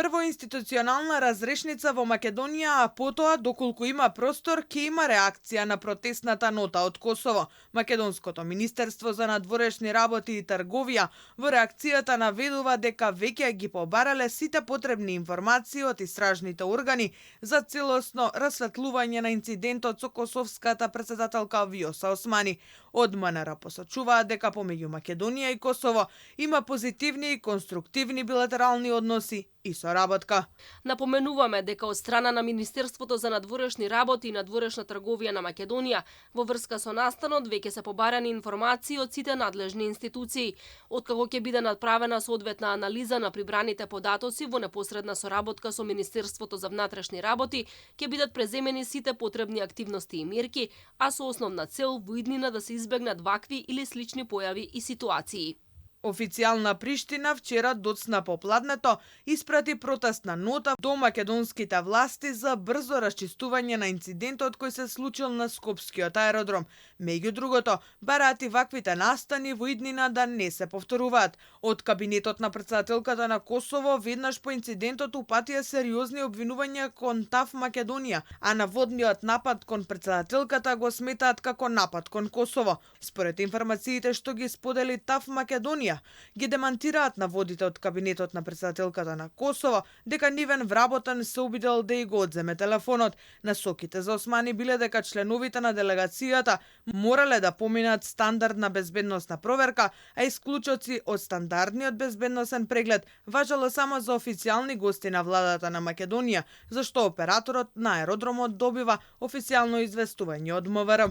Прво институционална разрешница во Македонија, а потоа, доколку има простор, ќе има реакција на протестната нота од Косово. Македонското Министерство за надворешни работи и трговија во реакцијата наведува дека веќе ги побарале сите потребни информации од истражните органи за целосно расветлување на инцидентот со косовската претседателка Вјоса Османи. Од МНР посочуваат дека помеѓу Македонија и Косово има позитивни и конструктивни билатерални односи и соработка. Напоменуваме дека од страна на Министерството за надворешни работи и надворешна трговија на Македонија во врска со настанот веќе се побарани информации од сите надлежни институции. Откако ќе биде направена соодветна анализа на прибраните податоци во непосредна соработка со Министерството за внатрешни работи, ќе бидат преземени сите потребни активности и мерки, а со основна цел во иднина да се избегнат вакви или слични појави и ситуации. Официјална Приштина вчера доцна попладнето испрати протестна нота до македонските власти за брзо расчистување на инцидентот кој се случил на Скопскиот аеродром. Меѓу другото, бараат и ваквите настани во иднина да не се повторуваат. Од кабинетот на претседателката на Косово веднаш по инцидентот упатија сериозни обвинувања кон ТАФ Македонија, а наводниот напад кон претседателката го сметаат како напад кон Косово. Според информациите што ги сподели ТАФ Македонија, ги демантираат наводите од кабинетот на претседателката на Косово дека нивен вработен се обидел да и го одземе телефонот. Насоките за Османи биле дека членовите на делегацијата морале да поминат стандардна безбедносна проверка, а исклучоци од стандардниот безбедносен преглед важело само за официјални гости на владата на Македонија, зашто операторот на аеродромот добива официјално известување од МВР.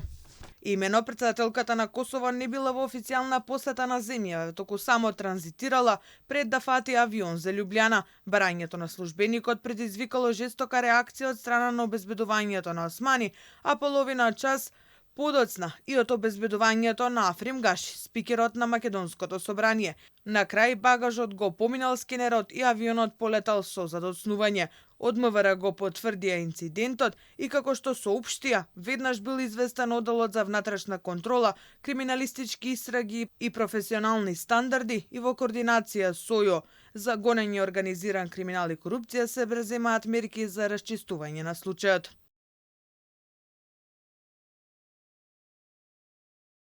Имено претседателката на Косово не била во официјална посета на земја, току само транзитирала пред да фати авион за Љубљана. Барањето на службеникот предизвикало жестока реакција од страна на обезбедувањето на Османи, а половина час подоцна и од обезбедувањето на Африм Гаши, спикерот на Македонското собрание. На крај багажот го поминал скенерот и авионот полетал со задоцнување. Од МВР го потврдија инцидентот и како што соопштија, веднаш бил известен одделот за внатрешна контрола, криминалистички истраги и професионални стандарди и во координација со ЈО за гонење организиран криминал и корупција се преземаат мерки за расчистување на случајот.